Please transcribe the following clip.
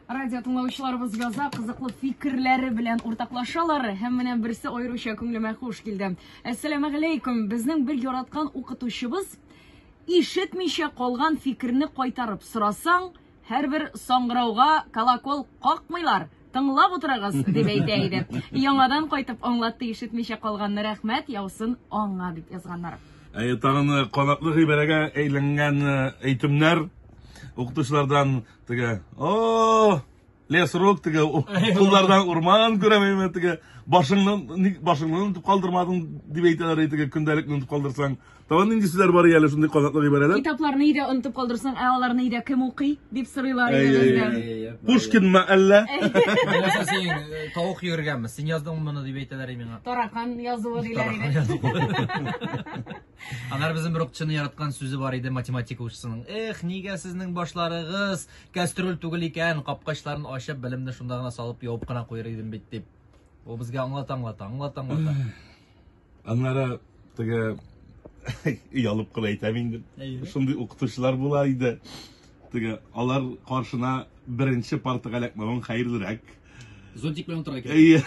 Радио тыңлаучыларыбыз яза, кызыклы фикерләре белән уртаклашалар һәм менә берсе аеруча күңелемә хуш килде. Әссәламәгаләйкүм, безнең бер яраткан укытучыбыз ишетмичә калган фикерне кайтарып сорасаң, һәрбер саңгырауга колокол какмыйлар, тыңлап утырыгыз, дип әйтә иде. Яңадан кайтып аңлатты ишетмичә калганны, рәхмәт яусын аңа, дип язганнар. Әйе, тагын э, канатлы гыйбарәгә әйләнгән э, әйтемнәр укытучылардан теге, о, лес рук, теге куллардан урман күрәмме, теге башыңны ник башыңны онытып калдырмадың дип әйтәләр, теге көндәлекне онытып калдырсаң. Тагын нинди сүзләр бар әле шундый канатлы гыйбарәләр? Китапларны өйдә онытып калдырсаң, ә аларны өйдә кем укый дип сорыйлар иде бездән. Пушкинмы әллә? Нәрсә син э, тавык йөгергәнме? Син яздыңмы моны дип әйтәләр миңа. Таракан язуы диләр иде. Аннары безнең бер укытучының яраткан сүзе бар иде математика укытучысының. Эх, нигә сезнең башларыгыз кәстрүл түгел икән, капкачларын ачып, белемне шунда гына салып явып кына куер идем бит дип. Ул безгә аңлата, аңлата, аңлата, аңлата. Аннары теге оялып кына әйтәм инде. Шундый укытучылар була иде. Теге алар каршына беренче партага эләкмәвең хәерлерәк. Зонтик белән утырырга кирәк. Әйе.